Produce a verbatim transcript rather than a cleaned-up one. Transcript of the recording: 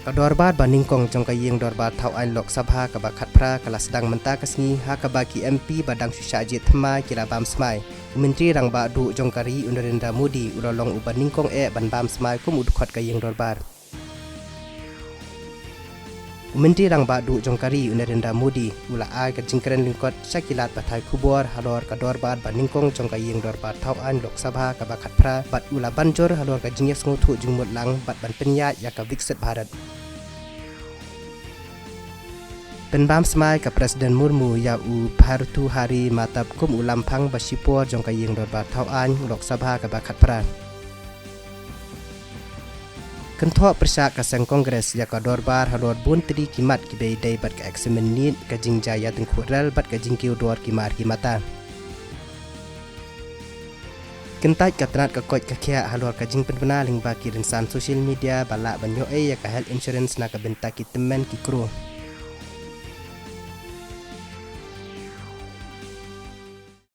Ka dorbar ba nyngkong jong ka ïing dorbar thaw aiñ Lok Sabha kaba khatphra ka la sdang mynta ka sngi, ha kaba ki M P ba dang shu shah jied thymmai ki la bam smai. U Myntri Rangbah Duh jong ka ri u Narendra Modi u la long uba nyngkong eh ban bam smai kum u dkhot ka ïing dorbar. U Myntri Rangbah Duh jong ka ri u Narendra Modi u la ai ka jingkren lyngkot sha ki lad pathai khubor halor ka dorbar ba nyngkong jong ka ïing dorbar thaw aiñ Lok Sabha kaba khatphra bad u la ban jur halor ka jingïasngewthuh jingmut lang bad ban pynïaid ïa ka Viksit Bharat. Pynbam smai ka President Murmu ïa u Bhartruhari Mahtab kum u lamphang ba shipor jong ka ïing dorbar thaw aiñ Lok Sabha kaba khatphra. Kynthoh pyrshah ka seng Congress ïa ka dorbar halor bun tylli ki mat kiba ïadei bad ka exam NEET, ka jingjia ïatyngkhuh rel bad ka jingkiew dor ki mar ki mata. Kyntait ka tnat ka koit ka khiah halor ka jingpynbna lyngba ki rynsan social media ba lah ban ïoh ei ïa ka health insurance na ka bynta ki tymmen ki kro.